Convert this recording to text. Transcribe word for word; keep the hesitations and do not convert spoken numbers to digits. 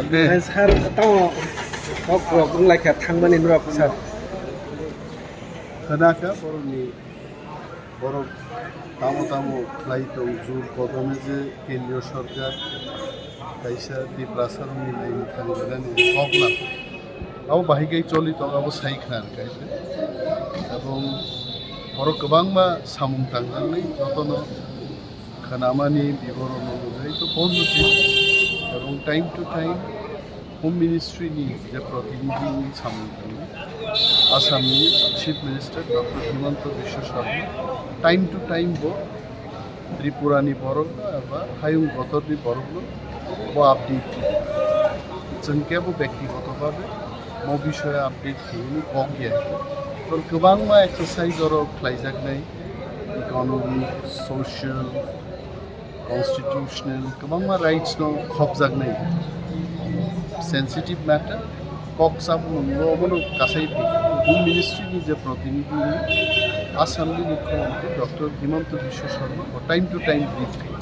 Sir, tamo kok rok wng lai kha thangmani norok, sir. Khna kha borokni, borok tamo tamo khlai tong, jur kodome je kendriyo sorkar kaisa Tiprasarokni line thani rwnani kok lang. Abo bahai khe choli tong, abo sai khna rwkha khe. Ebong borok kwbangma samung tangjaknai, jotono khnamani biboronno nugwi to positive, ebong time to time Home Ministry ni je protinidhi ni samung tangwi Assam ni Chief Minister Doctor Himanta Biswa Sarma time to time bo Tripura ni borok no eba hayung kotor ni borok no bo update. Chwng kebo bektigoto babe mo bishoye update khiyuni kok ya. Tol kwbangma exercise oro khlaijaknai, economic, social, constitutional, kwbangma rights no khopjaknai. Sensitive matter, kok sabmung no obono kasai Home Ministry ni je protinidhi, Assam ni Mukhyamantri Doctor Himanta Biswa Sarma bo time to time brief khayo.